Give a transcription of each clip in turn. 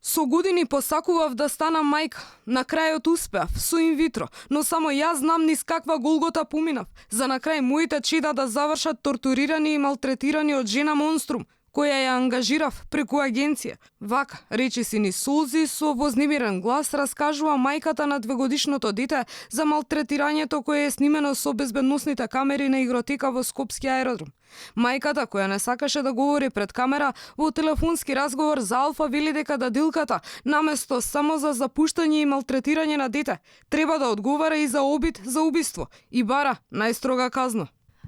Со години посакував да станам мајка. На крајот успеав со инвитро, но само јас знам низ каква голгота поминав. За на крај моите чеда да завршат тортурирани и малтретирани од жена монструм, која ја ангажирав преку агенција. Вака, речиси ни солзи, со вознемирен глас раскажува мајката на двегодишното дете за малтретирањето кое е снимено со безбедносните камери на игротека во Скопски аеродром. Мајката, која не сакаше да говори пред камера, во телефонски разговор за Алфа вели дека дадилката, наместо само за запуштање и малтретирање на дете, треба да одговара и за обид за убиство и бара најстрога казна.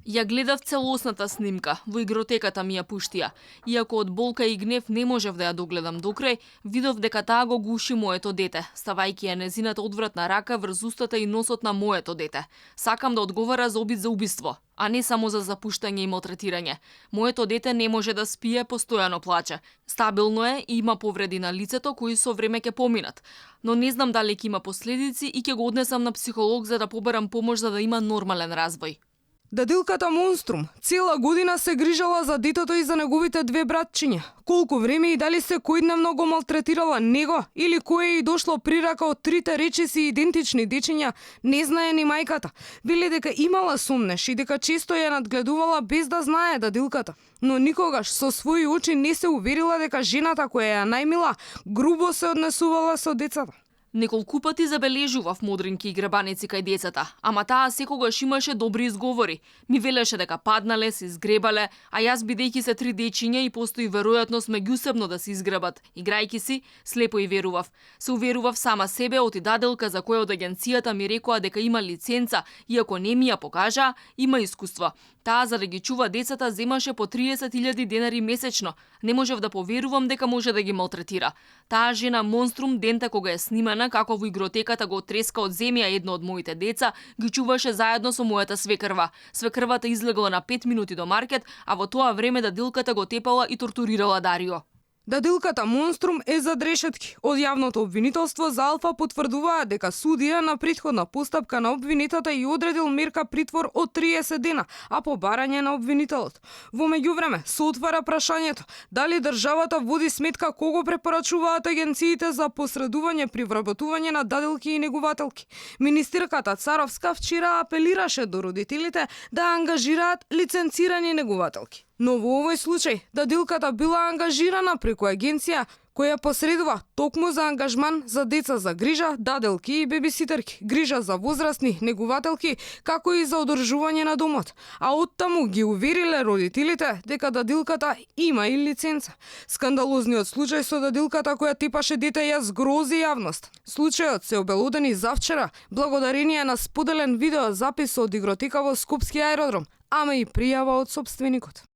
Ја гледав целосната снимка, во игротеката ми ја пуштија. Иако од болка и гнев не можев да ја догледам докрај, видов дека таа го гуши моето дете, ставајќи ја незината одвратна рака врз устата и носот на моето дете. Сакам да одговара за обид за убиство, а не само за запуштање и малтретирање. Моето дете не може да спие, постојано плаче. Стабилно е и има повреди на лицето кои со време ќе поминат. Но не знам дали ќе има последици и ќе го однесам на психолог за да побарам помош за да има нормален развој. Дадилката монструм цела година се грижала за детето и за неговите две братчиња. Колку време и дали секојдневно го малтретирала него или кое и дошло прирака од трите речиси идентични дечиња, не знае ни мајката. Вели дека имала сумнеш и дека често ја надгледувала без да знае дадилката. Но никогаш со своји очи не се уверила дека жената која ја најмила грубо се однесувала со децата. Неколку пати забележував модринки и гребаници кај децата, ама таа секогаш имаше добри изговори. Ми велеше дека паднале, се изгребале, а јас бидејќи се три дечиња и постои веројатност меѓусебно да се изгребат. Играјќи си, слепо и верував. Се уверував сама себе од и даделка за која од агенцијата ми рекоа дека има лиценца, иако не ми ја покажа, има искуство. Таа за да ги чува децата земаше по 30.000 денари месечно. Не можев да поверувам дека може да ги малтретира. Таа жена монструм дента кога е снимана како во игротеката го треска од земја едно од моите деца, ги чуваше заедно со мојата свекрва. Свекрвата излегла на 5 минути до маркет, а во тоа време дадилката го тепала и тортурирала Дарио. Дадилката монструм е за дрешетки. Од јавното обвинителство за Алфа потврдуваа дека судија на претходна постапка на обвинетата и одредил мерка притвор од 30 дена, а по барање на обвинителот. Во меѓувреме се отвара прашањето дали државата води сметка кого препорачуваат агенциите за посредување при вработување на дадилки и негувателки. Министерката Царовска вчера апелираше до родителите да ангажираат лиценцирани негувателки. Но во овој случај, дадилката била ангажирана преку агенција која посредува токму за ангажман за деца за грижа, даделки и бебиситерки, грижа за возрастни, негувателки, како и за одржување на домот. А оттаму ги увериле родителите дека дадилката има и лиценца. Скандалозниот случај со дадилката која тепаше дете ја згрози јавност. Случајот се обелодени завчера, благодарение на споделен видеозапис од игротека во Скопски аеродром, ама и пријава од сопственикот.